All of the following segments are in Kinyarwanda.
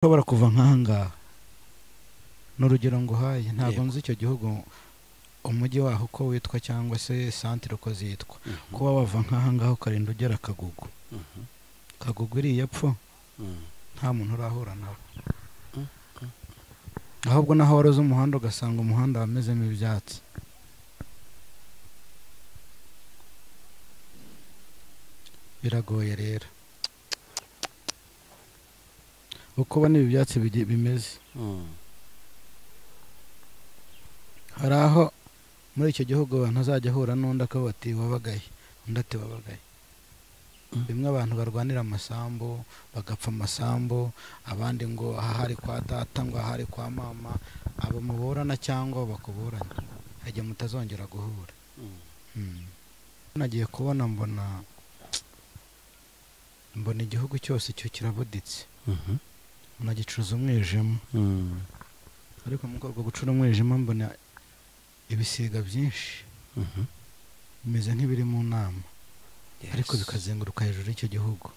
Ushobora kuva nk'aha ngaha, ni urugero nguhaye, ntabwo nzi icyo gihugu umujyi waho uko witwa cyangwa se santire uko zitwa. Kuba wava nk'aha ngaha ukarinda ugera Kagugu, Kagugu iriya epfo nta muntu urahura nawe, ahubwo naho wari uzi umuhanda ugasanga umuhanda wamezemo ibyatsi. Biragoye rero uko ubona ibi byatsi bimeze. Hari aho muri icyo gihugu abantu azajya ahura n'undi akavuga ati wabagaye, undi ati wabagaye. Bimwe abantu barwanira amasambu bagapfa amasambu, abandi ngo aha hari kwa data, ngo aha hari kwa mama, abo muburana cyangwa bakuburana igihe mutazongera guhura. Nagiye kubona mbona igihugu cyose cyo kirabuditse, nagicuza umwijima. Ariko mu rwego rwo gucura umwijima mbona ibisiga byinshi bimeze nk'ibiri mu nama, ariko bikazenguruka hejuru y'icyo gihugu.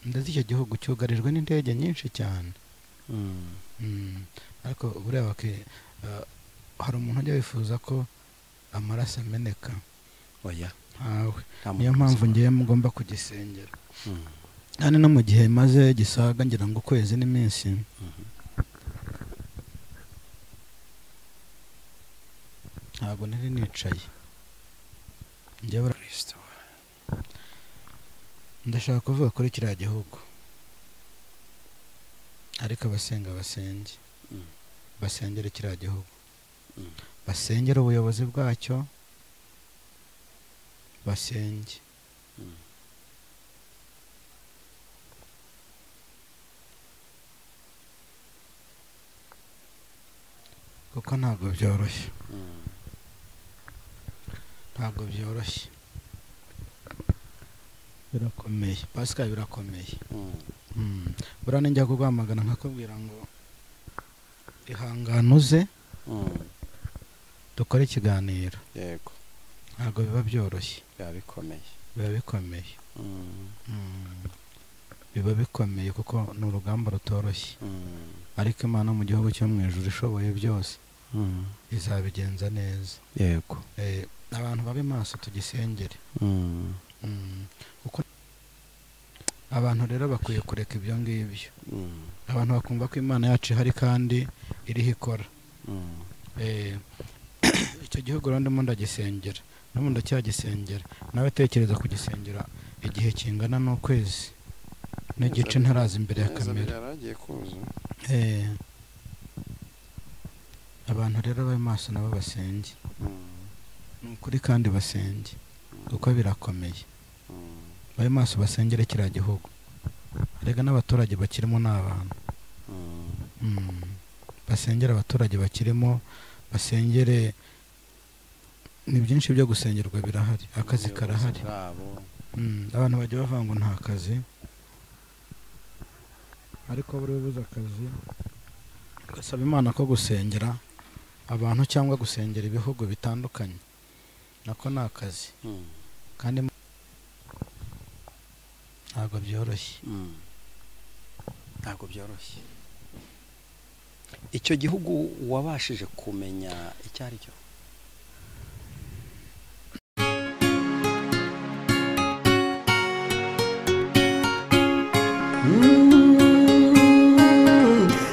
Ndetse icyo gihugu cyugarijwe n'indege nyinshi cyane. Ariko buriya hari umuntu ujya wifuza ko amaraso ameneka? Oya, ntawe. Niyo mpamvu ngiye mugomba kugisengera. Kandi no mu gihe maze gisaga ngira ngo ukwezi n'iminsi, ntabwo nari nicaye. Ndashaka kuvuga kuri kiriya gihugu, ariko abasenga basenge, basengere kiriya gihugu, basengere ubuyobozi bwacyo, basenge. Kuko ntabwo byoroshye, ntabwo byoroshye, birakomeye Pascal, birakomeye. Buriya ninjya kuguhamagara nkakubwira ngo ihangane uze dukore ikiganiro, yego, ntabwo biba byoroshye, biba bikomeye, biba bikomeye, biba bikomeye kuko ni urugamba rutoroshye. Ariko Imana mu gihugu cyo mu ijuru ishoboye byose izabigenza neza. Yego, abantu babe maso tugisengere. Kuko abantu rero bakwiye kureka ibyo ngibyo, abantu bakumva ko Imana yacu ihari kandi iriho ikora. Icyo gihugu rero ndimo ndagisengera, n'ubu ndacyagisengera, nawe tekereza kugisengera igihe kingana n'ukwezi n'igice ntaraza imbere ya kamera. Abantu rero babe maso nabo basenge, ni ukuri kandi basenge kuko birakomeye. Babe maso basengere kiriya gihugu, erega n'abaturage bakirimo ni abantu. Basengere abaturage bakirimo, basengere. Ni byinshi byo gusengerwa birahari, akazi karahari. Abantu bajya bavuga ngo nta kazi, ariko buri buze akazi ugasaba Imana ko gusengera abantu cyangwa gusengera ibihugu bitandukanye, nako ni akazi kandi ntabwo byoroshye. Ntabwo byoroshye. Icyo gihugu wabashije kumenya icyo ari cyo?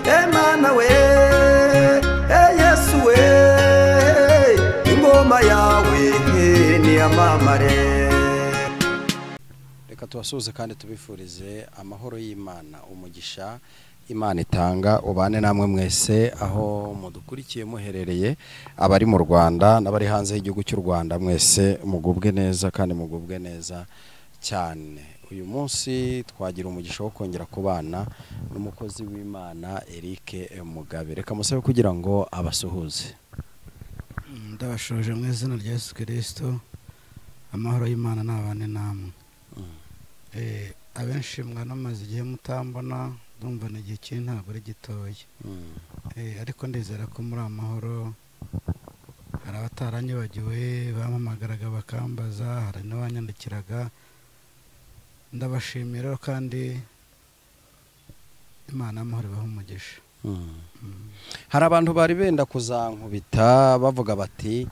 Emana we, Yesu we, ingoma yawe niyamamare. Reka tubasuhuze kandi tubifurize amahoro y'Imana, umugisha Imana itanga ubane namwe mwese aho mudukurikiye muherereye, abari mu Rwanda n'abari hanze y'igihugu cy'u Rwanda, mwese mugubwe neza kandi mugubwe neza cyane. Uyu munsi twagira umugisha wo kongera kubana n'umukozi w'Imana Eric Mugabe. Reka musabe kugira ngo abasuhuze. Ndabashoje mu izina rya Yesu Kristo, amahoro y'Imana nabane namwe. Abenshi mwanamaze igihe mutambona, ndumva ni igihe kiri ntabwo ari gitoya, ariko ndizera ko muri amahoro Hari abataranyibagiwe bampamagaraga bakambaza, hari n'abanyandikiraga, ndabashimira kandi Imana y'amahoro ibahe umugisha. Hari abantu bari benda kuzankubita bavuga bati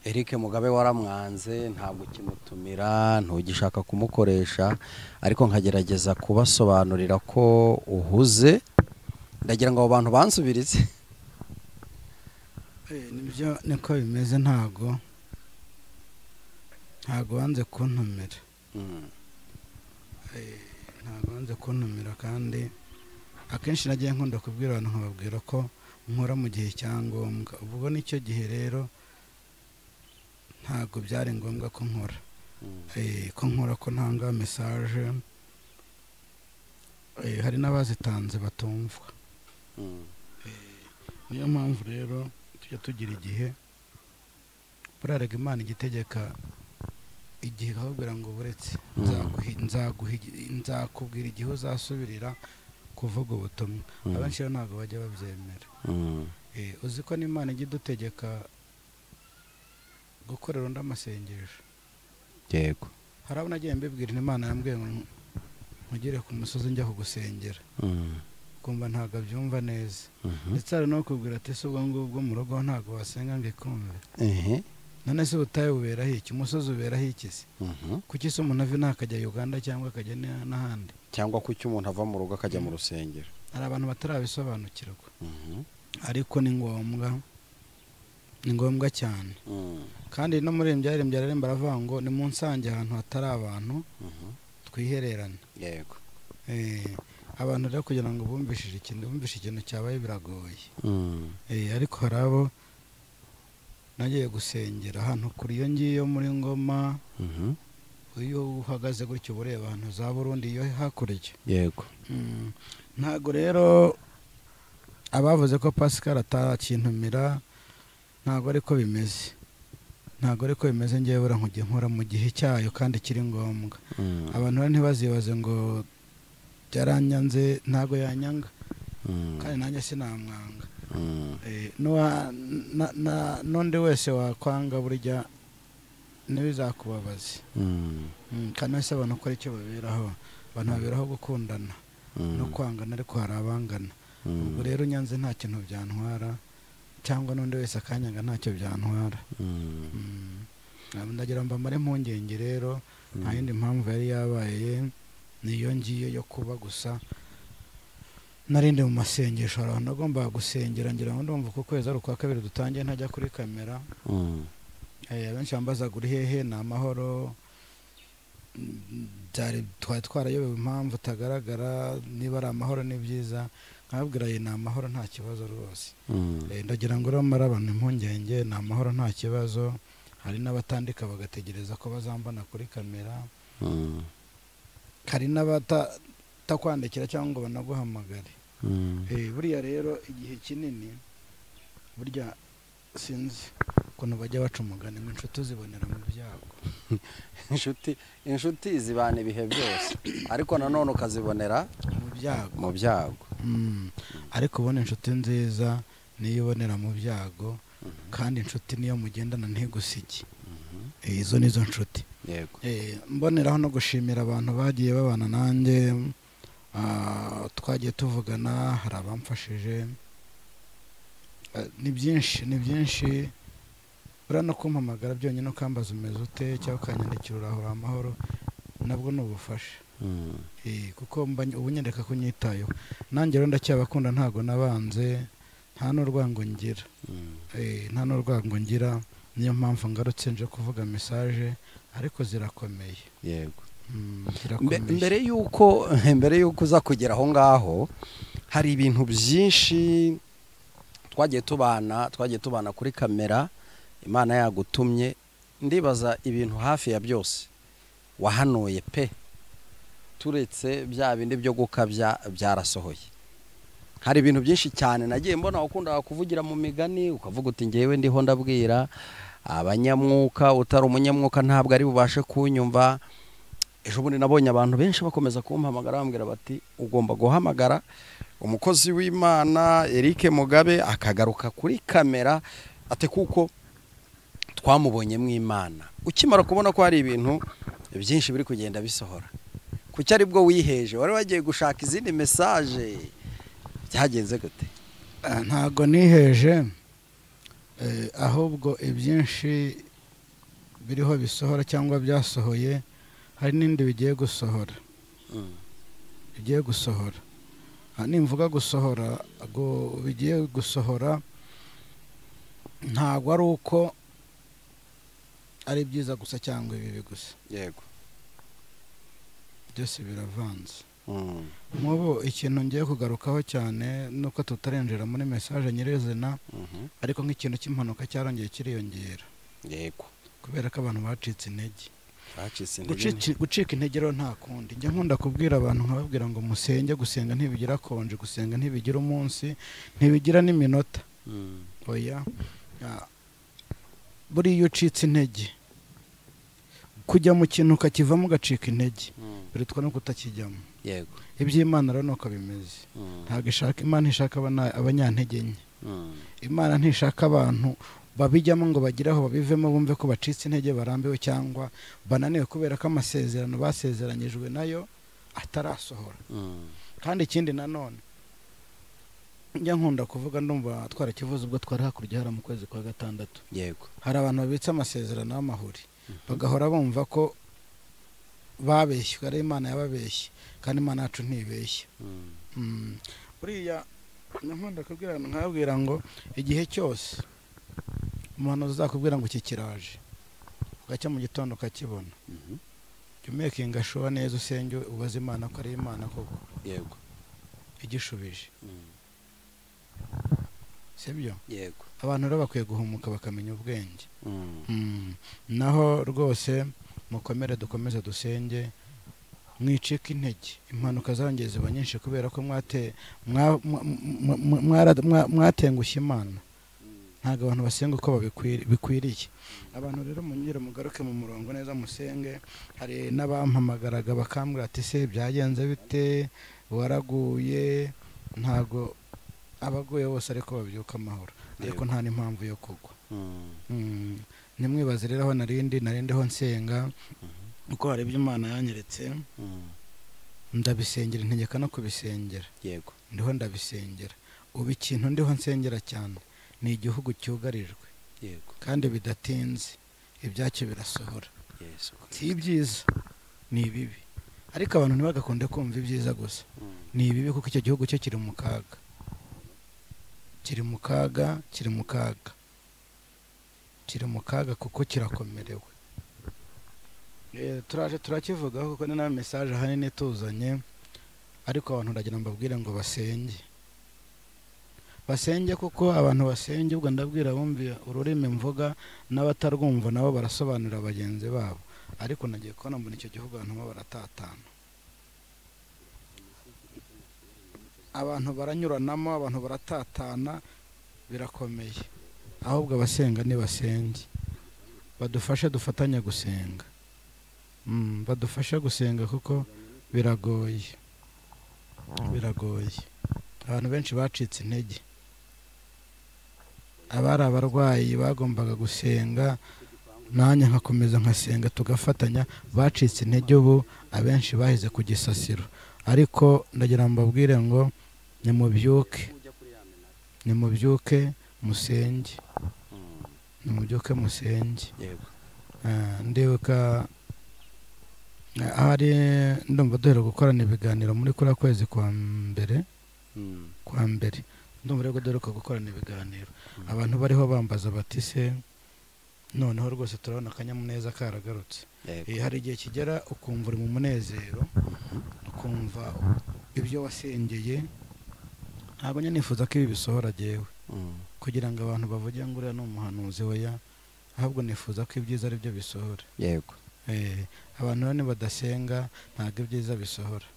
Eric Mugabe waramwanze, ntabwo ukimutumira, ntugishaka kumukoresha, ariko nkagerageza kubasobanurira ko uhuze. Ndagira ngo abo bantu bansubirize. Nibyo niko bimeze, ntago banze kuntumira. Ntago banze kuntumira, kandi akenshi nagiye nkunda kubwira abantu nkababwira ko nkora mu gihe cya ngombwa. Ubwo nicyo gihe rero ntago byari ngombwa ko nkora, ko nkora, ko ntanga message. Hari n'abazitanze batumvwa. Niyo mpamvu rero tujya tugira igihe, burarega Imana igitegeka igihe ikakubwira ngo buretse nzakubwira igihe uzasubirira kuvuga ubutumwa. Abenshi rero ntabwo bajya babyemera. Uzi ko n'Imana ijya idutegeka gukorera undi amasengesho. Yego. Hari abo nagiye mbibwira, Imana yambwiye ngo nkugere ku musozi njya kugusengera, kumva ntabwo abyumva neza. Ndetse hari no kubwira ati se ubwo ngubwo mu rugo ntabwo wasenga ngo ikumve. None se ubutayu buberaho iki? Umusozi uberaho iki se? Kuki se umuntu ava inaha akajya Uganda cyangwa akajya n'ahandi? Cyangwa kuki umuntu ava mu rugo akajya mu rusengero? Hari abantu batarabisobanukirwa. Ariko ni ngombwa, ni ngombwa cyane. Kandi no muri Imbyarire Byararemba baravuga ngo ni munsange ahantu hatari abantu twihererane. Yego. Abantu rero kugira ngo bumvishije ikintu cyabaye biragoye. Ariko hari abo nagiye gusengera ahantu kuri iyo ngiyo muri Ngoma. Iyo uhagaze gutyo ureba ahantu za Burundi iyo hakurya. Yego. Ntago rero abavuze ko Pascal atakintumira, ntago ariko bimeze. Ntago ariko bimeze. Ngiye bura nkujye nkora mu gihe cyayo kandi kiri ngombwa. Abantu rero ntibazibaze ngo byaranyanze, ntago yanyanga. Kandi nanjye sinamwanga. N'undi wese wakwanga burya ntibizakubabaze. Kandi wese abantu ukora icyo baberaho, abantu baberaho gukundana no kwangana, ariko hari abangana. Ubwo rero nyanze nta kintu byantwara, cyangwa n'undi wese akanyanga ntacyo byantwara. Ndagira ngo mbamare impungenge rero, nta yindi mpamvu yari yabaye, niyo ngiyo yo kuba gusa narinde mu masengesho. Hari abantu nagombaga gusengera, ngira ngo ndumva ko ukwezi ari ukwa kabiri dutangiye ntajya kuri kamera. Abenshi bambazaga uri hehe, ni amahoro, byari twari twarayobewe impamvu utagaragara, niba ari amahoro ni byiza. Nkababwira ni amahoro nta kibazo rwose. Ndagira ngo rero mare abantu impungenge, ni amahoro nta kibazo. Hari n'abatandika bagategereza ko bazambona kuri kamera. Hari n'abatakwandikira cyangwa ngo banaguhamagare. Buriya rero igihe kinini burya sinzi ukuntu bajya baca umugani ngo inshuti zibonera mu byago. Inshuti zibana ibihe byose, ariko nanone ukazibonera mu byago. Ariko ubona inshuti nziza niyo ubonera mu byago, kandi inshuti niyo mugendana ntigusige. Izo nizo nshuti. Yego. Mboneraho no gushimira abantu bagiye babana nanjye, twagiye tuvugana, hari abamfashije. Ni byinshi, ni byinshi. Buriya no kumpamagara byonyine ukambaza umeze ute cyangwa ukanyandikira urahora amahoro, nabwo ni ubufasha. Kuko ubu nyereka ko unyitayeho. Nanjye rero ndacyabakunda, ntago nabanze, nta n'urwango ngira. Nta n'urwango ngira, niyo mpamvu ngarutse nje kuvuga message, ariko zirakomeye. Yego. Mbere yuko uza kugera aho ngaho, hari ibintu byinshi twagiye tubana kuri kamera, Imana yagutumye. Ndibaza ibintu hafi ya byose wahanuye pe, turetse bya bindi byo gukabya byarasohoye. Hari ibintu byinshi cyane nagiye mbona ukunda kuvugira mu migani, ukavuga uti ngewe ndiho ndabwira abanyamwuka, utari umunyamwuka ntabwo ari bubashe kunyumva. Ejo bundi nabonye abantu benshi bakomeza kumpamagara bambwira bati ugomba guhamagara umukozi w'Imana Eric Mugabe akagaruka kuri kamera, ate kuko Twamubonye mu Imana. Ukimara kubona ko hari ibintu byinshi biri kugenda bisohora, kuki ari bwo wiheje? Wari wagiye gushaka izindi message, byagenze gute? Ntago niheje, ahubwo ibyinshi biriho bisohora cyangwa byasohoye, hari n'indi bigiye gusohora. Bigiye gusohora. Nimvuga gusohora, bigiye gusohora ntago ari uko ari byiza gusa cyangwa ibibi gusa. Yego. Byose biravanze. Nk'ubu ikintu ngiye kugarukaho cyane nuko tutarenjera muri message nyirizina, ariko nk'ikintu cy'impanuka cyarongeye kiriyongera. Yego. Kubera ko abantu bacitse intege. Bacitse intege. Gucika intege rero nta kundi. Njya nkunda kubwira abantu nkababwira ngo musenge, gusenga ntibigira konje, gusenga ntibigira umunsi, ntibigira n'iminota. Oya. Buriya iyo ucitse intege, kujya mu kintu ukakivamo ugacika intege, birutwa no kutakijyamo. Yego. Iby'Imana rero nuko bimeze. Ntabwo ishaka, Imana ntishaka abanyantege nke. Imana ntishaka abantu babijyamo ngo bagire aho babivemo bumve ko bacitse intege, barambiwe cyangwa bananiwe kubera ko amasezerano basezeranyijwe nayo atarasohora. Kandi ikindi nanone njya nkunda kuvuga, ndumva twarakivuze ubwo twari hakurya hara mu kwezi kwa gatandatu. Yego. Hari abantu babitse amasezerano y'amahuri, bagahora bumva ko babeshywe, ari Imana yababeshye, kandi Imana yacu ntibeshya. Buriya nkunda kubwira abantu nkababwira ngo igihe cyose umuhanuzi uzakubwira ngo iki kiraje, ugacya mu gitondo ukakibona, jya umekinga shuwa neza, usenge ubaze Imana ko ari Imana koko. Yego. Igishubije. Sibyo? Yego. Abantu rero bakwiye guhumuka bakamenya ubwenge. Naho rwose mukomere, dukomeze dusenge, mwicike intege. Impanuka zarongeye ziba nyinshi kubera ko mwatengushye Imana. Ntabwo abantu basenga uko bikwiriye. Abantu rero munyire mugaruke mu murongo neza musenge. Hari n'abampamagaraga bakambwira ati se byagenze bite, waraguye? Ntago abaguye bose ariko babyuka amahoro, ariko nta n'impamvu yo kugwa. Nimwibaze rero aho narindiho nsenga, uko hari ibyo Imana yanyeretse, ndabisengera, ntegeka no kubisengera. Yego. Ndiho ndabisengera. Ubu ikintu ndiho nsengera cyane ni igihugu cyugarijwe. Yego. Kandi bidatinze ibyacyo birasohora. Yesu. Si ibyiza ni ibibi, ariko abantu ntibagakunde kumva ibyiza gusa. Ni ibibi kuko icyo gihugu cyo kiri mu kaga. Kiri mu kaga, kiri mu kaga. Kiri mu kaga kuko kirakomerewe. Turaje turakivugaho kuko ni na message ahanini tuzanye, ariko abantu ndagira mbabwire ngo basenge. Basenge kuko abantu basenge, ubwo ndabwira bumvi ururimi mvuga n'abatarwumva nabo barasobanurira bagenzi babo. Ariko nagiye kubona mbona icyo gihugu abantu baratatana, abantu baranyuranamo, abantu baratatana, birakomeye. Ahubwo abasenga nibasenge, badufashe dufatanye gusenga. Badufashe gusenga kuko biragoye. Biragoye. Abantu benshi bacitse intege. Abari abarwayi bagombaga gusenga, nanjye nkakomeza nkasenga tugafatanya, bacitse intege ubu abenshi bahize ku gisasiro. Ariko ndagira mbabwire ngo nimubyuke, nimubyuke musenge, nimubyuke musenge. Yego. Ndibuka ahari ndumva duhera gukorana ibiganiro muri kuri kwezi kwa mbere, kwa mbere ndumva rero duheruka gukorana ibiganiro, abantu bariho bambaza bati se noneho rwose turabona akanyamuneza karagarutse. Hari igihe kigera ukumva uri mu munezero, ukumva ibyo wasengeye. Ntabwo njya nifuza ko ibi bisohora jyewe kugira ngo abantu bavuge ngo uriya ni umuhanuzi, oya, ahubwo nifuza ko ibyiza ari byo bisohora. Yego. Abantu rero nibadasenga ntabwo ibyiza bisohora,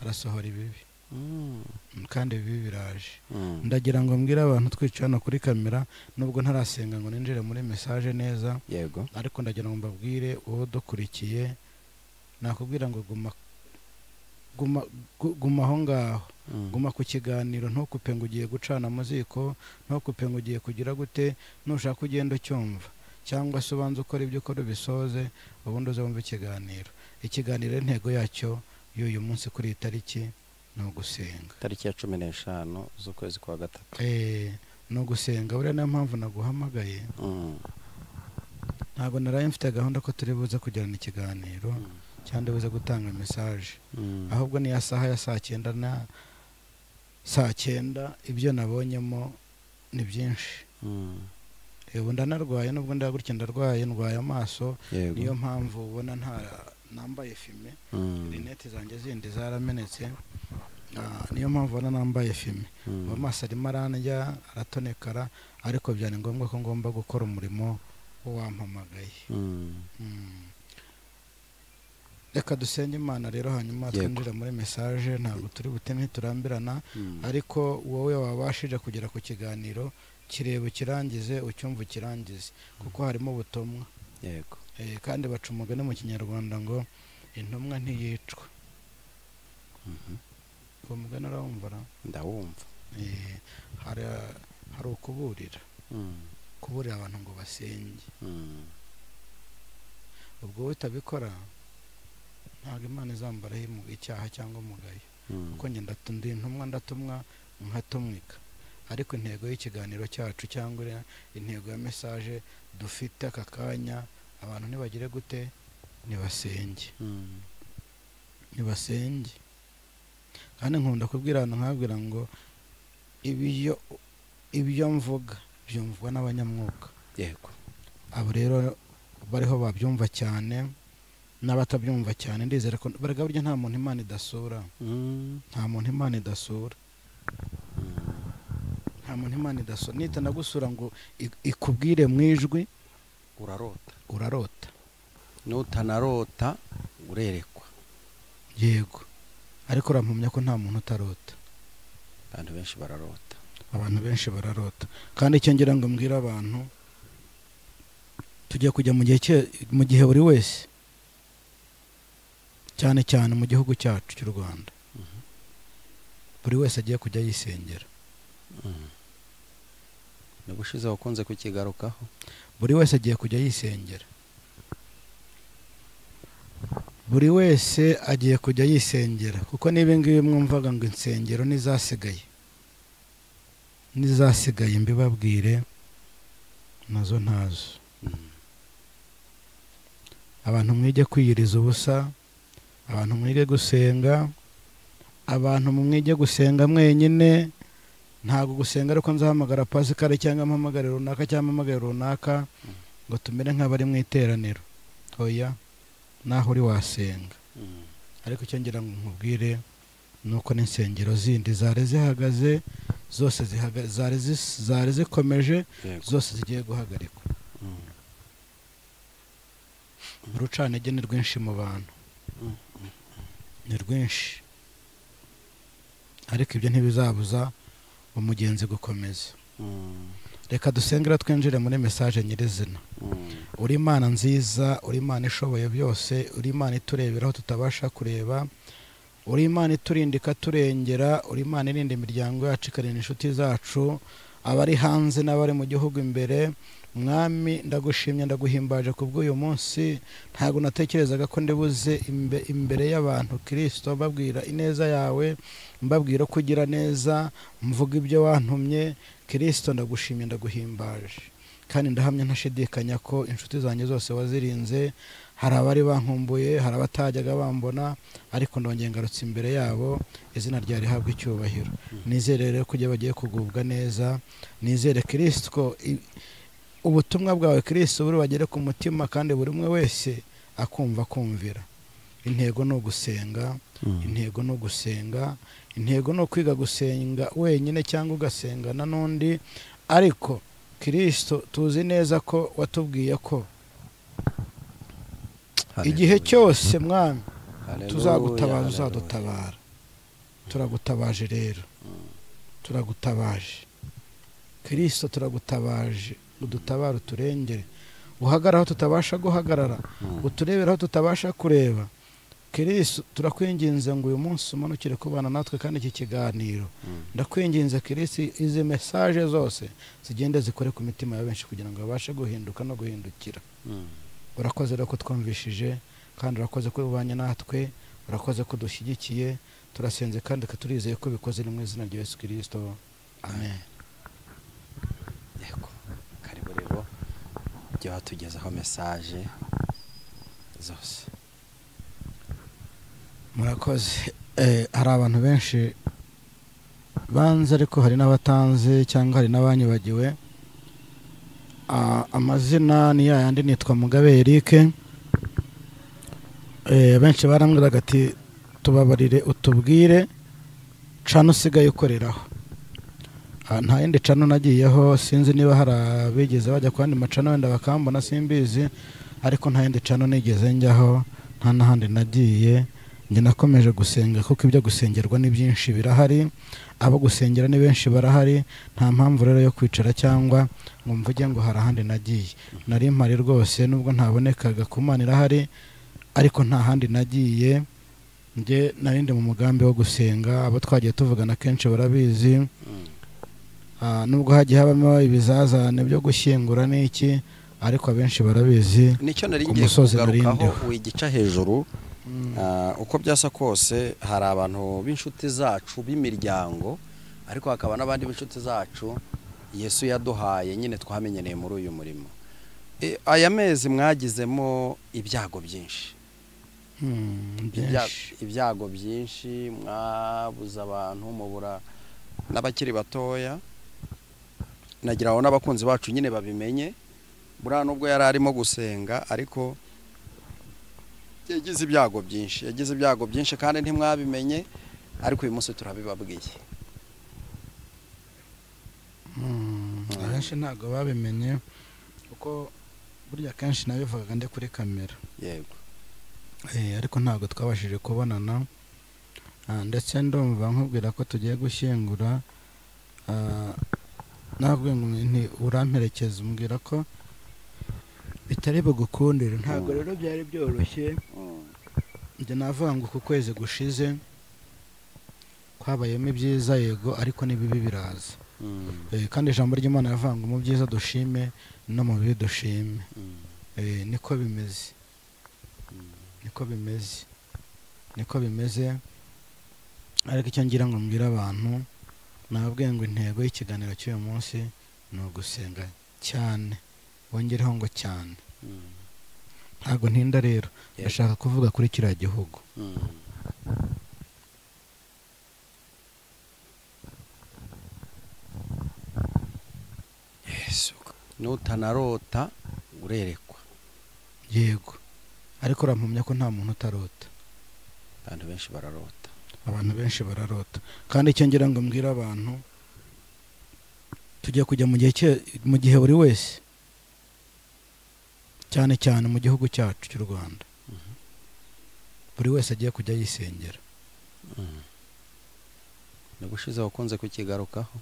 arasohora ibibi. Kandi ibibi biraje. Ndagira ngo mbwire abantu twica hano kuri kamera, nubwo ntarasenga ngo ninjire muri message neza. Yego. Ariko ndagira ngo mbabwire uwo dukurikiye, nakubwira ngo guma guma aho ngaho, guma ku kiganiro, ntukupe ngo ugiye gucana amaziko, ntukupe ngo ugiye kugira gute, nushaka ugenda ucyumva. cyangwa se ubanze ukora ibyo ukora ubisoze, ubundi uze wumve ikiganiro. Ikiganiro intego yacyo y'uyu munsi kuri iyi tariki ni ugusenga. Tariki ya 15 z'ukwezi kwa gatatu. Ni ugusenga. Buriya niyo mpamvu naguhamagaye. Ntabwo naraye mfite gahunda ko turi buze kugirana ikiganiro cyangwa buze gutanga message, ahubwo ni ya saha ya saa cyenda na saa cyenda ibyo nabonyemo ni byinshi. Ubu ndanarwaye, nubwo ndagutya ndarwaye, ndwaye amaso, niyo mpamvu ubona nta nambaye fime, rinete zanjye zindi zaramenetse, niyo mpamvu ubona nambaye fime. Amaso arimo arandya, aratonekara, ariko byari ngombwa ko ngomba gukora umurimo wampamagaye. Reka dusenge Imana rero, hanyuma twinjire muri message. Ntabwo turi buteme turambirana, ariko wowe wabashije kugera ku kiganiro kireba ukirangize, ucyumva ukirangize, kuko harimo ubutumwa. Yego. Kandi baca umugani mu Kinyarwanda ngo intumwa ntiyicwa. Uwo mugani urawumva? Ndawumva. Hari ukuburira, kuburira abantu ngo basenge. Ubwo utabikora ntabwo Imana izambaraho icyaha cyangwa umugayo, kuko njye ndi intumwa, ndatumwa nkatumwika. Ariko intego y'ikiganiro cyacu cyangwa intego ya message dufite aka kanya, abantu ntibagire gute? Nibasenge. Nibasenge. Kandi nkunda kubwira abantu, nkabwira ngo ibyo mvuga byumvwa n'abanyamwuka. Yego. Abo rero bariho babyumva cyane n'abatabyumva cyane, ndizera ko barega burya nta muntu Imana idasura. Nta muntu Imana idasura. Nta muntu Imana idasura. Nita nagusura ngo ikubwire mu ijwi, urarota. Urarota. Nutanarota urerekwa. Yego. Ariko urampumya ko nta muntu utarota. Abantu benshi bararota. Abantu benshi bararota. Kandi icyo ngira ngo mbwira abantu, tujya kujya mu gihe buri wese, cyane cyane mu gihugu cyacu cy'u Rwanda, buri wese agiye kujya yisengera. Nagushize wakunze kukigarukaho. Buri wese agiye kujya yisengera. Buri wese agiye kujya yisengera, kuko niba ngibi mwumvaga ngo insengero nizasigaye, nizasigaye mbibabwire nazo ntazo. Abantu mwige kwiyiriza ubusa, abantu mwige gusenga, abantu mwige gusenga mwenyine. Ntabwo gusenga ariko nzahamagara Pascal cyangwa mpamagare runaka cyangwa mpamagare runaka ngo tumere nk'abari mu iteraniro. Oya, naho uri wasenga. Ariko icyo ngira ngo nkubwire nuko n'insengero zindi zari zihagaze zose zari zikomeje, zose zigiye guhagarikwa. Urucantege ni rwinshi mu bantu, ni rwinshi, ariko ibyo ntibizabuza umugenzi gukomeza. Reka dusengera twinjire muri message nyirizina. Uri Imana nziza, uri Imana ishoboye byose, uri Imana iturebera aho tutabasha kureba, uri Imana iturinda ikaturengera, uri Imana irinda imiryango yacu ikarinda inshuti zacu, abari hanze n'abari mu gihugu imbere. Mwami ndagushimye, ndaguhimbaje kubw'uyu munsi. Ntabwo natekerezaga ko ndibuze imbere y'abantu Kristo, mbabwira ineza yawe, mbabwira ko ugira neza, mvuga ibyo wantumye. Kristo ndagushimye, ndaguhimbaje, kandi ndahamya ntashidikanya ko inshuti zanjye zose wazirinze. Hari abari bankumbuye, hari abatajyaga bambona, ariko ndongeye ngarutse imbere yabo. Izina ryawe rihabwe icyubahiro. Nizere rero ko bagiye kugubwa neza. Nizere Kristo ko ubutumwa bwawe Kristo buri bagere ku mutima, kandi buri umwe wese akumva kumvira. Intego ni ugusenga, intego ni ugusenga, intego ni ukwiga gusenga wenyine cyangwa ugasengana n'undi. Ariko Kristo tuzi neza ko watubwiye ko igihe cyose Mwami tuzagutabaza, uzadutabara. Turagutabaje rero, turagutabaje Kristo, turagutabaje, udutabara, uturengere, uhagarara aho tutabasha guhagarara, uturebera aho tutabasha kureba. Kristo turakwinginze ngo uyu munsi umanukire kubana natwe kandi iki kiganiro ndakwinginze Kristo izi message zose zigende zikore ku mitima ya benshi kugira ngo babashe guhinduka no guhindukira. Urakoze rero ko twumvishije kandi urakoze ko ubanye natwe, urakoze ko dushyigikiye, turasenze kandi turizeye ko bikoze mu izina rya Yesu Kristo, amen. Yego, karibu rero jya watugezaho message zose. Murakoze. Hari abantu benshi banze ariko hari n'abatanze cyangwa hari n'abanyibagiwe. Amazina ni yayandi, nitwa Mugabe Eric. Benshi barambwiraga ati tubabarire utubwire cano usigaye ukoreraho. Nta yindi cano nagiyeho, sinzi niba hari abigeze bajya ku yandi macano wenda bakambona simbizi, ariko nta yindi cano nigeze njyaho, nta n'ahandi nagiye. Njye nakomeje gusenga kuko ibyo gusengerwa ni byinshi birahari, abo gusengera ni benshi barahari, nta mpamvu rero yo kwicara cyangwa ngo mvuge ngo hari ahandi nagiye. Nari mpari rwose nubwo ntabonekaga ku Mana irahari, ariko nta handi nagiye. Njye narindi mu mugambi wo gusenga, abo twagiye tuvugana kenshi barabizi. Nubwo hagiye habamo ibizazane byo gushyingura n'iki, ariko abenshi barabizi. Nicyo nari ngiye kugarukaho wigica hejuru. Uko byasa kose hari abantu b'inshuti zacu b'imiryango, ariko hakaba n'abandi b'inshuti zacu Yesu yaduhaye nyine twamenyereye muri uyu murimo. Aya mezi mwagizemo ibyago byinshi, ibyago byinshi, mwabuze abantu, mubura n'abakiri batoya. Nagira ngo n'abakunzi bacu nyine babimenye, buriya nubwo yari arimo gusenga ariko yagize ibyago byinshi, yagize ibyago byinshi kandi ntimwabimenye, ariko uyu munsi turabibabwiye. Abenshi ntabwo babimenye kuko burya kenshi nabivugaga ndi kuri kamera. Yego. Ariko ntabwo twabashije kubonana, ndetse ndumva nkubwira ko tugiye gushyingura, nabwo nti uramperekeza umbwira ko bitari bugukundire. Ntabwo rero byari byoroshye. Njye navuga ngo ku kwezi gushize kwabayemo ibyiza yego, ariko n'ibibi biraza. Kandi ijambo ry'Imana rivuga ngo mu byiza dushime no mu bibi dushime. Niko bimeze, niko bimeze, niko bimeze. Ariko icyo ngira ngo mbwire abantu, nababwiye ngo intego y'ikiganiro cy'uyu munsi ni ugusenga cyane, wongereho ngo cyane. Ntabwo ntinda rero, ndashaka kuvuga kuri kiriya gihugu. Yesu, nutanarota urerekwa. Yego, ariko urampumya ko nta muntu utarota. Abantu benshi bararota, abantu benshi bararota. Kandi icyo ngira ngo mbwire abantu, tugiye kujya mu gihe buri wese, cyane cyane mu gihugu cyacu cy'u Rwanda, buri wese agiye kujya yisengera. Nagushize wakunze kukigarukaho.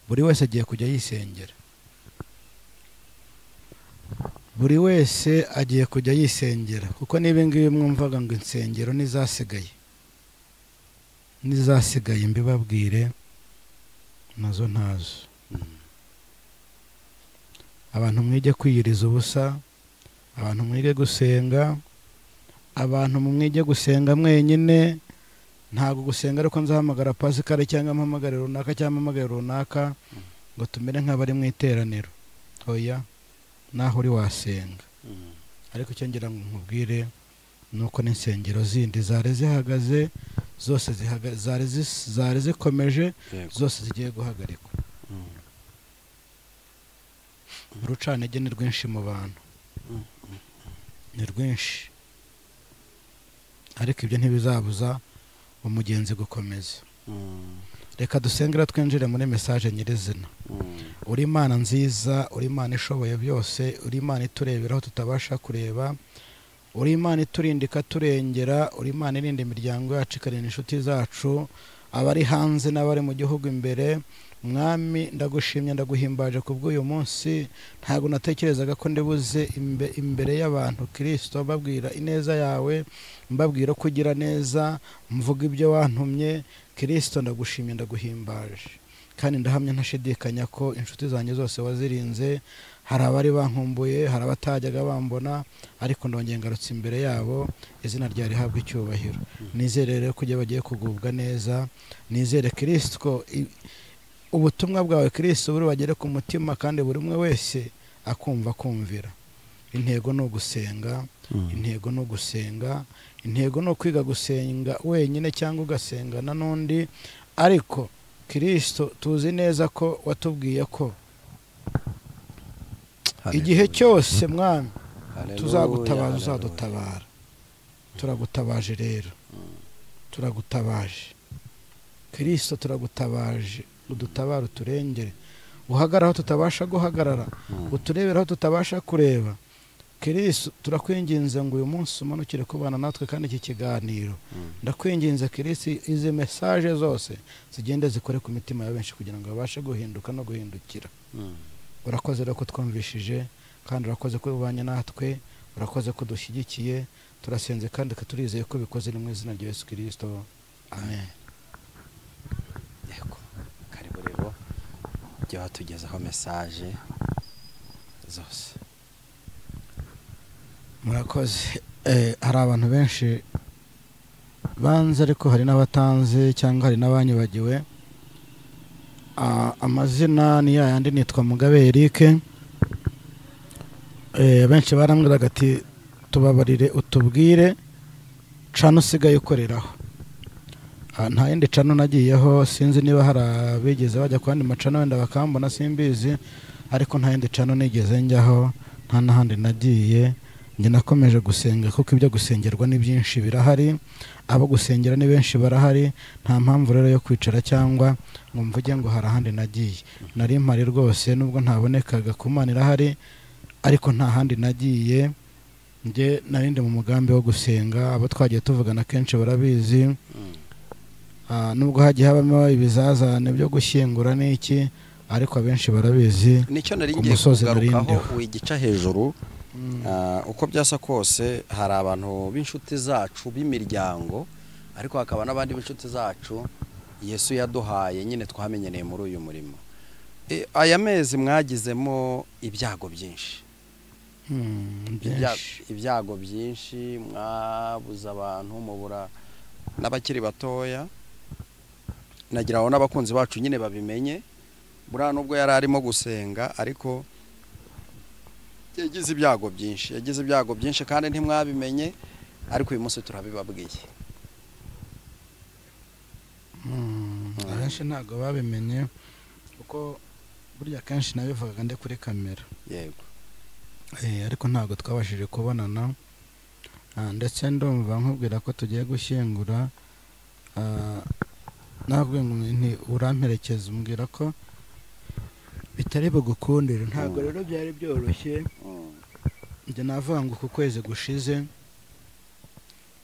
Buri wese agiye kujya yisengera, buri wese agiye kujya yisengera, kuko niba ngibi mwumvaga ngo insengero nizasigaye, nizasigaye mbibabwire nazo ntazo. Abantu mwige kwiyiriza ubusa, abantu mwige gusenga, abantu mwige gusenga mwenyine. Ntabwo gusenga ariko nzahamagara Pascal cyangwa mpamagare runaka cyangwa mpamagare runaka ngo tumere nk'abari mu iteraniro. Oya, naho uri wasenga. Ariko icyo ngira ngo nkubwire nuko n'insengero zindi zari zihagaze zose zari zikomeje, zose zigiye guhagarikwa. Urucantege ni rwinshi mu bantu, ni rwinshi, ariko ibyo ntibizabuza umugenzi gukomeza. Reka dusengera twinjire muri message nyirizina. Uri Imana nziza, uri Imana ishoboye byose, uri Imana itureberaho tutabasha kureba, uri Imana iturinda ikaturengera, uri Imana irinda imiryango yacu ikarinda inshuti zacu, abari hanze n'abari mu gihugu imbere. Mwami ndagushimye ndaguhimbaje kubw'uyu munsi. Ntabwo natekerezaga ko ndibuze imbere y'abantu Kristo, mbabwira ineza yawe, mbabwira ko ugira neza, mvuga ibyo wantumye. Kristo ndagushimye ndaguhimbaje, kandi ndahamya ntashidikanya ko inshuti zanjye zose wazirinze. Hari abari bankumbuye, hari abatajyaga bambona, ariko ndongeye ngarutse imbere yabo, izina ryawe rihabwe icyubahiro. Nizere rero ko bagiye kugubwa neza, nizere Kristo ko ubutumwa bwawe Kristo buri bagere ku mutima, kandi buri umwe wese akumva kumvira. Intego ni ugusenga, intego ni ugusenga, intego ni ukwiga gusenga wenyine cyangwa ugasengana n'undi. Ariko Kristo tuzi neza ko watubwiye ko igihe cyose Mwami tuzagutabaza, uzadutabara. Turagutabaje rero, turagutabaje Kristo, turagutabaje, udutabara, uturengere, uhagarara aho tutabasha guhagarara, uturebera aho tutabasha kureba. Kristo turakwinginze ngo uyu munsi umanukire kubana natwe, kandi iki kiganiro ndakwinginze Kristo, izi message zose zigende zikore ku mitima ya benshi kugira ngo babashe guhinduka no guhindukira. Urakoze rero ko twumvishije, kandi urakoze ko ubanye natwe, urakoze ko dushyigikiye. Turasenze kandi turizeye ko bikoze mu izina rya Yesu Kristo, amen. Yego, karibu rero byo hatugezaho message zose. Murakoze. Hari abantu benshi banze, ariko hari n'abatanze cyangwa hari n'abanyibagiwe. Amazina ni yayandi, nitwa Mugabe Eric. Benshi barambwiraga ati tubabarire utubwire cano usigaye ukoreraho. Nta yindi cano nagiyeho, sinzi niba hari abigeze bajya ku yandi macano wenda bakambona, simbizi, ariko nta yindi cano nigeze njyaho, nta n'ahandi nagiye. Njye nakomeje gusenga kuko ibyo gusengerwa ni byinshi birahari, abo gusengera ni benshi barahari. Nta mpamvu rero yo kwicara cyangwa ngo mvuge ngo hari ahandi nagiye. Nari mpari rwose nubwo ntabonekaga, ku Mana irahari, ariko nta handi nagiye. Njye narindi mu mugambi wo gusenga, abo twagiye tuvugana kenshi barabizi. Nubwo hagiye habamo ibizazane byo gushyingura n'iki, ariko abenshi barabizi. Nicyo nari ngiye kugarukaho, wigica hejuru. Uko byasa kose hari abantu b'inshuti zacu b'imiryango, ariko hakaba n'abandi b'inshuti zacu Yesu yaduhaye nyine twamenyereye muri uyu murimo. Aya mezi mwagizemo ibyago byinshi, ibyago byinshi, mwabuze abantu, mubura n'abakiri batoya. Nagira ngo n'abakunzi bacu nyine babimenye, buriya nubwo yari arimo gusenga ariko yagize ibyago byinshi, yagize ibyago byinshi kandi ntimwabimenye, ariko uyu munsi turabibabwiye. Abenshi ntabwo babimenye kuko burya kenshi nabivugaga ndi kuri kamera. Yego. Ariko ntabwo twabashije kubonana, ndetse ndumva nkubwira ko tugiye gushyingura. Nabwo nti uramperekeza, umbwira ko bitari bugukundire. Ntabwo rero byari byoroshye. Njye navuga ngo ku kwezi gushize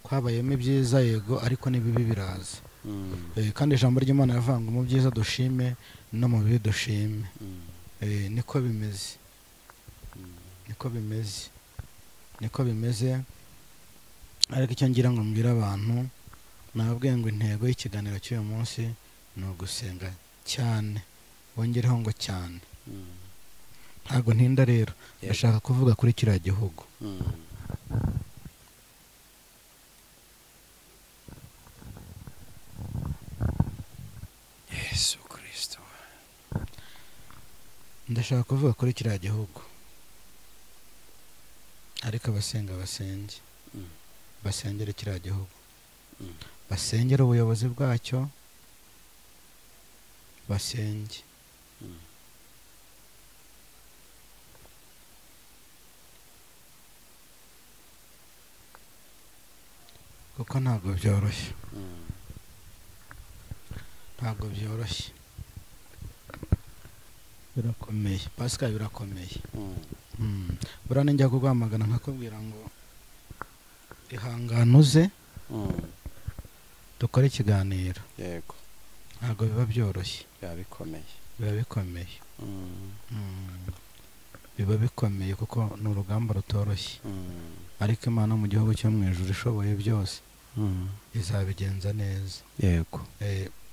kwabayemo ibyiza, yego, ariko n'ibibi biraza. Kandi ijambo ry'Imana rivuga ngo mu byiza dushime no mu bibi dushime. Niko bimeze, niko bimeze, niko bimeze. Ariko icyo ngira ngo mbwire abantu, nababwiye ngo intego y'ikiganiro cy'uyu munsi ni ugusenga cyane, wongereho ngo cyane. Ntabwo ntinda rero, ndashaka kuvuga kuri kiriya gihugu. Yesu Kristo. Ndashaka kuvuga kuri kiriya gihugu, ariko abasenga basenge, basengere kiriya gihugu, basengere ubuyobozi bwacyo, basenge. Kuko ntabwo byoroshye, ntabwo byoroshye, birakomeye Pascal, birakomeye. Buriya ninjya kuguhamagara nkakubwira ngo ihangane uze dukore ikiganiro. Yego. Ntabwo biba byoroshye, biba bikomeye. Biba bikomeye. Biba bikomeye kuko ni urugamba rutoroshye. Ariko Imana mu gihugu cyo mu ijuru ishoboye byose izabigenza neza. Yego.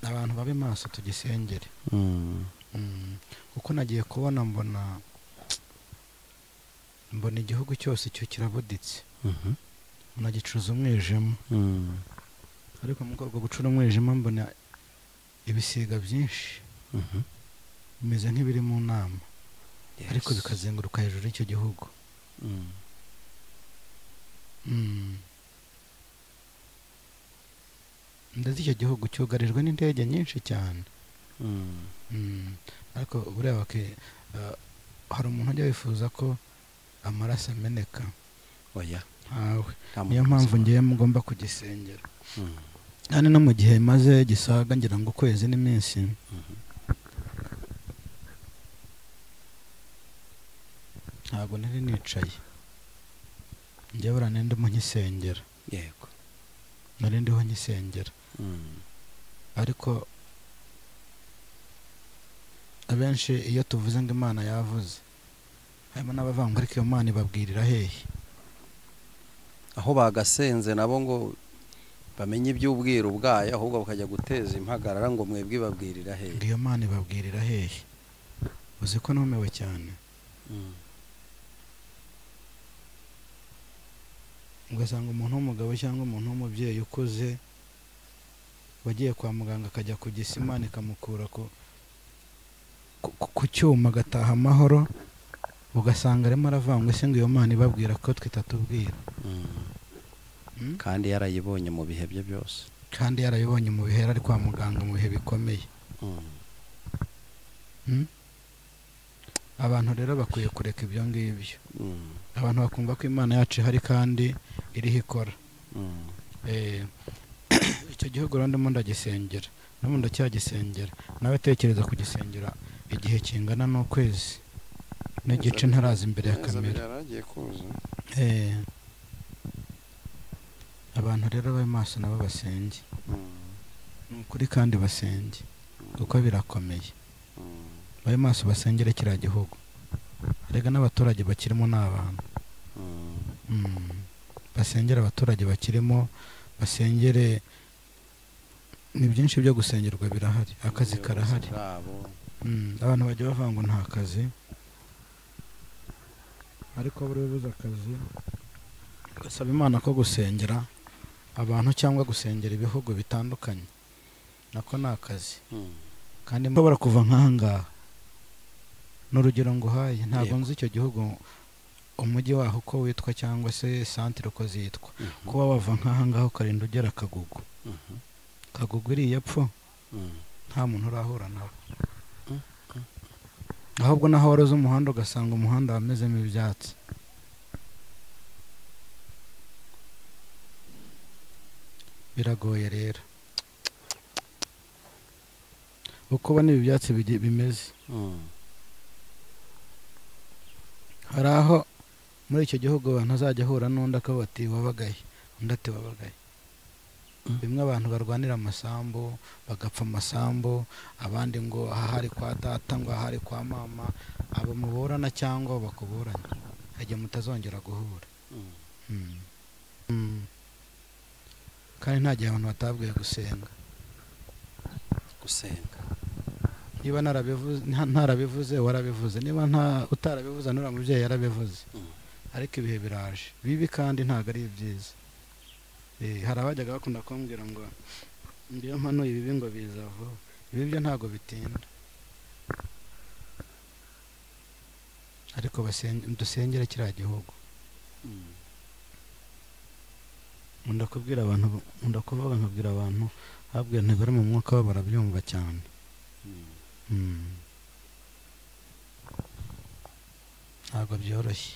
Abantu babe maso tugisengere. Kuko nagiye kubona mbona igihugu cyose cyo kirabuditse. Nagicuza umwijima. Ariko mu rwego gucura umwijima mbona ibisiga byinshi. Bimeze nk'ibiri mu nama. Ariko bikazenguruka hejuru y'icyo gihugu. Ndetse icyo gihugu cyugarijwe n'indege nyinshi cyane. Ariko buriya hari umuntu ujya wifuza ko amaraso ameneka. Oya. Ntawe. Niyo mpamvu ngiye mugomba kugisengera. Kandi no mu gihe maze gisaga ngira ngo ukwezi n'iminsi. Ntabwo nari nicaye. Njye buriya nari ndimo nkisengera. Yego. Nari ndiho nkisengera. Ariko abenshi iyo tuvuze ngo Imana yavuze, harimo n'abavanga ariko iyo Mana ibabwirira hehe? Aho bagasenze nabo ngo bamenye iby'ubwiru bwayo, ahubwo bakajya guteza impagarara ngo mwebwe ibabwirira hehe? Iyo Mana ibabwirira hehe? Uzi ko numiwe cyane. Ugasanga umuntu w'umugabo cyangwa umuntu w'umubyeyi ukuze wagiye kwa muganga akajya ku gisi, Imana ikamukura ku cyuma agataha amahoro, ugasanga arimo aravangwa ese ngo iyo Mana ibabwira ko twitatubwira. Kandi yarayibonye mu bihe bye byose. Kandi yarayibonye mu bihe ari kwa muganga mu bihe bikomeye. Abantu rero bakwiye kureka ibyo ngibyo. Abantu bakumva ko Imana yacu ihari kandi iriho ikora. Icyo gihugu rero ndimo ndagisengera, n'ubu ndacyagisengera, nawe tekereza kugisengera igihe kingana n'ukwezi n'igice ntaraza imbere ya kamera. Abantu rero babe maso nabo basenge. Ni ukuri kandi basenge kuko birakomeye. Babe maso basengere kiriya gihugu. Erega n'abaturage bakirimo ni abantu. Basengere abaturage bakirimo, basengere. Ni byinshi byo gusengerwa birahari, akazi karahari. Abantu bajya bavuga ngo nta kazi, ariko buri buze akazi ugasaba Imana ko gusengera abantu cyangwa gusengera ibihugu bitandukanye, nako ni akazi. Kandi nshobora kuva nk'aha ngaha, n'urugero nguhaye, ntabwo nzi icyo gihugu umujyi waho uko witwa cyangwa se santire uko zitwa. Kuba wava nk'aha ngaha ukarinda ugera Kagugu. Kagugu iriya epfo nta muntu urahura nawe. Ahubwo naho waroze umuhanda ugasanga umuhanda wamezemo ibyatsi. Biragoye rero. Uko ubona ibi byatsi bimeze. Hari aho muri icyo gihugu abantu azajya ahura n'undi akavuga ati wabagaye, undi ati wabagaye. Bimwe abantu barwanira amasambu, bagapfa amasambu, abandi ngo aha hari kwa data, ngo aha hari kwa mama, abo muburana cyangwa bakuburanye, igihe mutazongera guhura. Kandi nta gihe abantu batabwiye gusenga. Gusenga. Niba ntarabivuze warabivuze, niba utarabivuze nura mubyeyi yarabivuze. Ariko ibihe biraje bibi kandi ntabwo ari byiza. Hari abajyaga bakunda kumbwira ngo ngiyo mpano ibibi ngo biza vuba, ibi byo ntabwo bitinda. Ariko dusengere kiriya gihugu. Nkunda kubwira abantu, nkunda kuvuga nkabwira abantu, habwe ntibari mu mwuka wabo barabyumva cyane. Ntabwo byoroshye.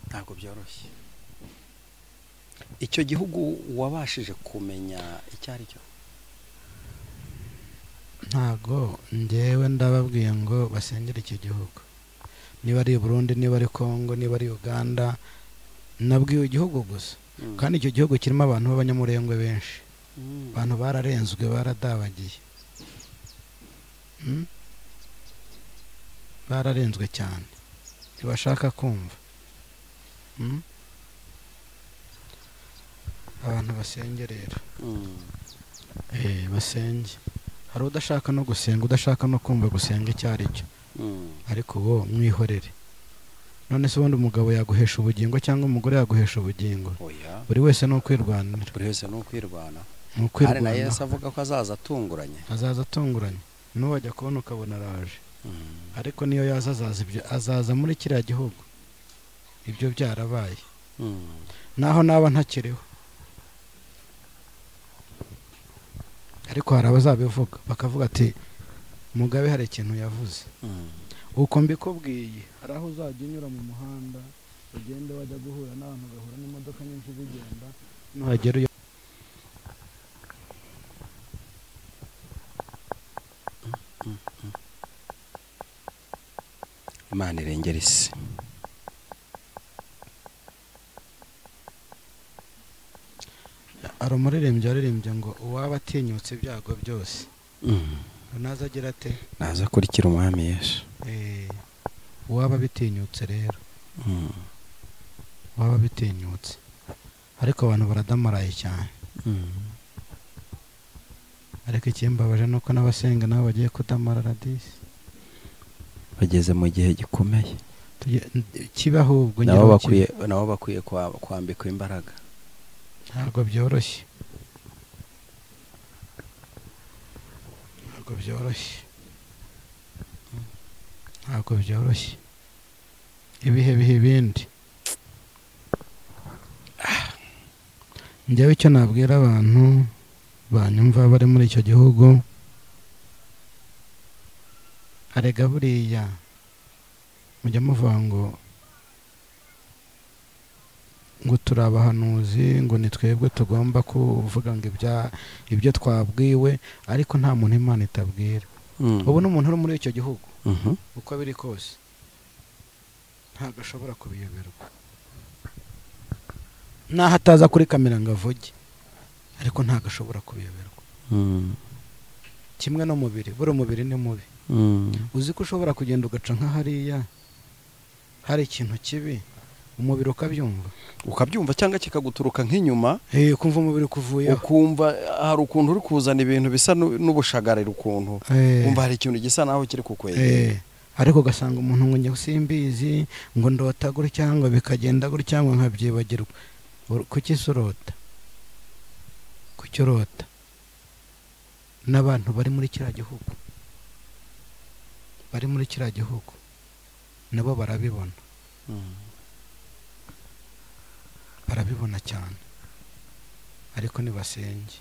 Ntabwo byoroshye. Icyo gihugu wabashije kumenya icyo ari cyo? Ntago njyewe ndababwiye ngo basengere icyo gihugu. Niba ari Burundi, niba ari Kongo, niba ari Uganda, nabwiwe igihugu gusa. Kandi icyo gihugu kirimo abantu b'abanyamurengwe benshi. Abantu bararenzwe, baradabagiye. Bararenzwe cyane, ntibashaka kumva. Abantu basenge rero. Basenge. Hari udashaka no gusenga, udashaka no kumva gusenga icyo ari cyo, ariko wo mwihorere. None se ubundi umugabo yaguhesha ubugingo cyangwa umugore yaguhesha ubugingo? Buri wese ni ukwirwanira. Buri wese ni ukwirwana. Ari na Yesu avuga ko azaza atunguranye. Azaza atunguranye. N'uwajya kubona ukabona araje. Ariko niyo yaza azaza ibyo, azaza muri kiriya gihugu. Ibyo byarabaye. Naho naba ntakiriho. Ariko hari abazabivuga bakavuga ati Mugabe hari ikintu yavuze. Uko mbikubwiye, hari aho uzajya unyura mu muhanda ugende wajya guhura n'abantu, ugahura n'imodoka nyinshi zigenda, nuhagera uyo Imana irengera isi. Hari umuririmbyi waririmbye ngo uwaba atinyutse ibyago byose naza agira ate? Naza akurikira umwami Yesu. Uwaba bitinyutse rero, uwaba bitinyutse. Ariko abantu baradamaraye cyane. Ariko ikimbabaje nuko n'abasenga nabo bagiye kudamarara disi. Bageze mu gihe gikomeye kibaho, ubwo nabo bakwiye kwambikwa imbaraga. Ntabwo byoroshye, ntabwo byoroshye, ntabwo byoroshye. Ibihe bihe ibindi. Njyewe icyo nabwira abantu banyumva bari muri icyo gihugu, arega buriya mujya muvuga ngo turi abahanuzi, ngo ni twebwe tugomba kuvuga ngo ibyo twabwiwe, ariko nta muntu Imana itabwira. Ubu n'umuntu uri muri icyo gihugu uko biri kose ntabwo ashobora kubiyoberwa. Naho ataza kuri kamera ngo avuge, ariko ntabwo ashobora kubiyoberwa. Kimwe n'umubiri, buri umubiri ni mubi. Uzi ko ushobora kugenda ugaca nka hariya hari ikintu kibi, umubiri ukabyumva, ukabyumva cyangwa kikaguturuka nk'inyuma, ukumva umubiri kuvuyeho, ukumva hari ukuntu uri kuzana ibintu bisa n'ubushagarira, ukuntu umva hari ikintu gisa naho kiri kukwegera. Ariko ugasanga umuntu ngo njye simbizi, ngo ndota gutya, ngo bikagenda gutya, ngo nkabyibagirwa. Kuki se urota? Kuki urota? N'abantu bari muri kiriya gihugu, bari muri kiriya gihugu nabo barabibona. Barabibona cyane. Ariko nibasenge.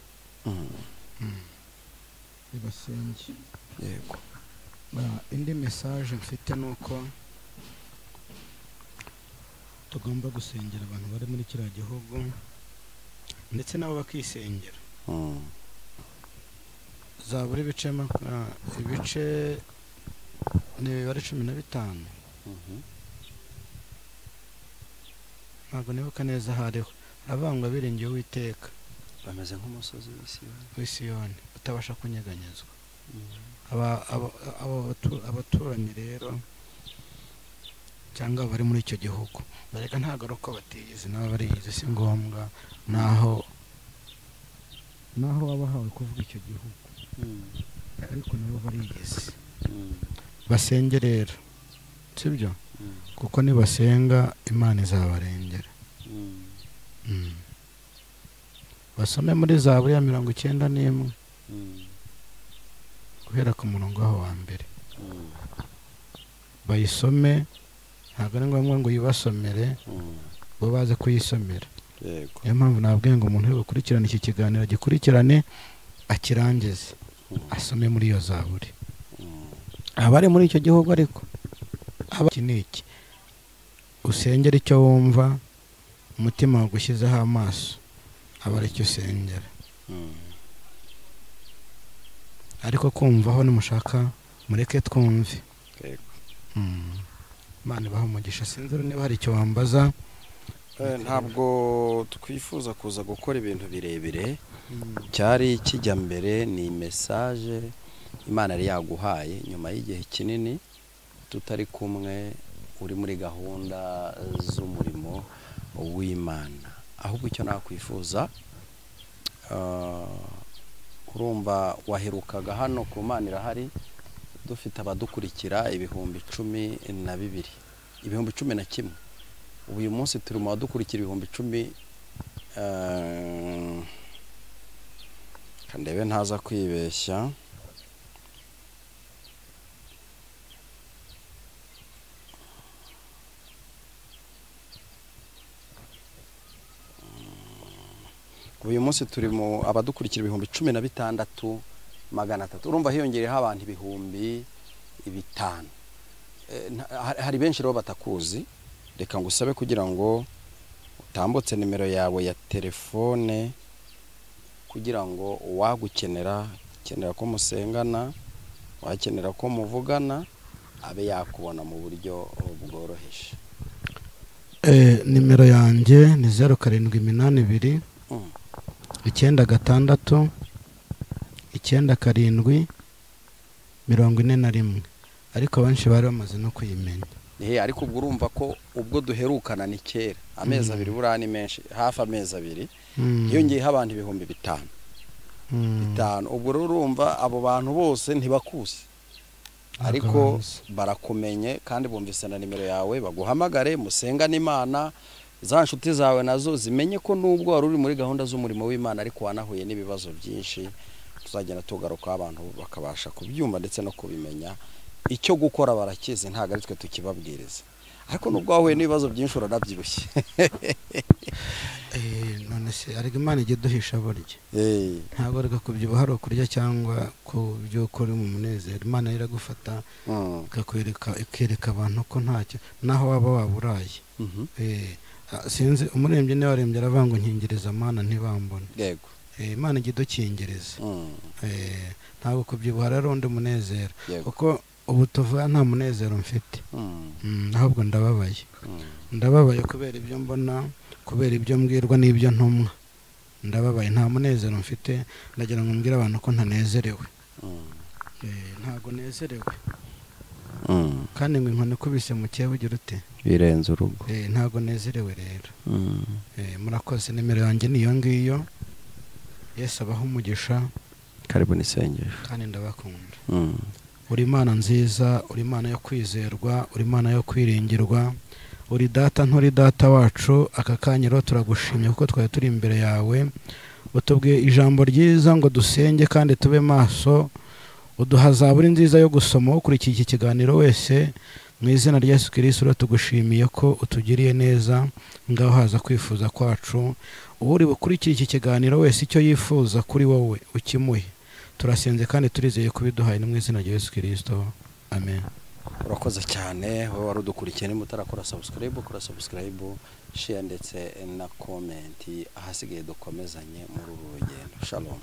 Nibasenge. Yego. Indi message mfite nuko tugomba gusengera abantu bari muri kiriya gihugu, ndetse nabo bakisengera. Zaburi ibice ni 15. Ntabwo nibuka neza hariho. Abangwa biringiye Uwiteka bameze nk'umusozi w'Isiyoni utabasha kunyeganyezwa. Abaturanyi rero cyangwa bari muri icyo gihugu, bareka ntabwo ari uko batiyizi, nabo bariyizi, si ngombwa naho wabahawe kuvuga icyo gihugu, ariko nabo bariyizi. Basenge rero, sibyo? Kuko nibasenga Imana izabarengera. Basome muri Zaburi ya 91 guhera ku murongo waho wa mbere. Bayisome, ntabwo ari ngombwa ngo yibasomere, bo baze kuyisomera. Yego. Niyo mpamvu nabwiye ngo umuntu ukurikirana iki kiganiro agikurikirane akirangize, asome muri iyo Zaburi. Abari muri icyo gihugu ariko iki n'iki, usengera icyo wumva umutima wagushyizeho amaso, aba ari cyo usengera. Ariko kumvaho nimushaka mureke twumve. Yego. Imana ibahe umugisha. Sinzi niba hari icyo wambaza. Ntabwo twifuza kuza gukora ibintu birebire. Cyari kijya mbere ni message Imana yari yaguhaye nyuma y'igihe kinini tutari kumwe, uri muri gahunda z'umurimo w'Imana. Ahubwo icyo nakwifuza, urumva waherukaga hano ku Mana Irahari dufite abadukurikira 12,000, 11,000. Ubu uyu munsi turi mu badukurikira 10,000. Kandebe ntaza kwibeshya. Uyu munsi turi mu abadukurikira 16,300. Urumva hiyongereyeho abantu 5,000. Hari benshi rero batakuzi. Reka ngusabe kugira ngo utambutse nimero yawe ya telefone kugira ngo uwagukenera, kenera ko musengana, wakenera ko muvugana, abe yakubona mu buryo bworoheje. Nimero yanjye ni 0782 96 97 41. Ariko benshi bari bamaze no kuyimenya. Ariko ubwo urumva ko ubwo duherukana ni kera, amezi abiri buriya ni menshi, hafi amezi abiri. Hiyongeyeho abantu 5,000. Ubwo rero urumva abo bantu bose ntibakuzi, ariko barakumenye kandi bumvise na nimero yawe, baguhamagare musengane Imana. Za nshuti zawe nazo zimenye ko nubwo wari uri muri gahunda z'umurimo w'Imana ariko wanahuye n'ibibazo byinshi. Tuzagenda tugaruka abantu bakabasha kubyumva ndetse no kubimenya. Icyo gukora barakizi, ntabwo ari twe tukibabwiriza. Ariko nubwo wahuye n'ibibazo byinshi uranabyibushye. None se ariko Imana ijya iduhisha burya. Ntabwo ariko kubyibuha ari ukurya cyangwa kubyuka uri mu munezero. Imana iragufata ikakwereka, ikereka abantu ko ntacyo naho waba waburaye. Sinzi umurembye niba warembye aravuga ngo nkingiriza Mana ntibambone. Yego. Imana ijya idukingiriza. Ntabwo kubyibuha rero undi munezero, kuko ubu tuvuga nta munezero mfite. Ahubwo ndababaye. Ndababaye kubera ibyo mbona, kubera ibyo mbwirwa n'ibyo ntumwa. Ndababaye, nta munezero mfite. Ndagira ngo mbwire abantu ko ntanezerewe. Ntabwo nezerewe. Kandi ngo inkoni ikubise mu cyebo ugira ute? Birenze urugo. Ntabwo nezerewe rero. Murakoze, nimero yanjye niyo ngiyo. Yesu abahe umugisha. Karibu n'isengesho. Kandi ndabakunda. Uri Imana nziza, uri Imana yo kwizerwa, uri Imana yo kwiringirwa, uri data nturi data wacu. Aka kanya rero turagushimye kuko twari turi imbere yawe, utubwiye ijambo ryiza ngo dusenge kandi tube maso, uduha zaburi nziza yo gusoma. Ukurikiye iki kiganiro wese, mu izina rya Yesu Kristo tugushimiye ko utugiriye neza. Ngaho haza kwifuza kwacu, uri bukurikiye iki kiganiro wese icyo yifuza kuri wowe ukimuhe. Turasenze kandi turizeye kubiduhaye mu izina rya Yesu Kristo, amen. Urakoze cyane wowe wari udukurikiye. Niba utarakora subscribe, kora subscribe, share ndetse na comment. Ahasigaye dukomezanye muri uru rugendo. Shalom.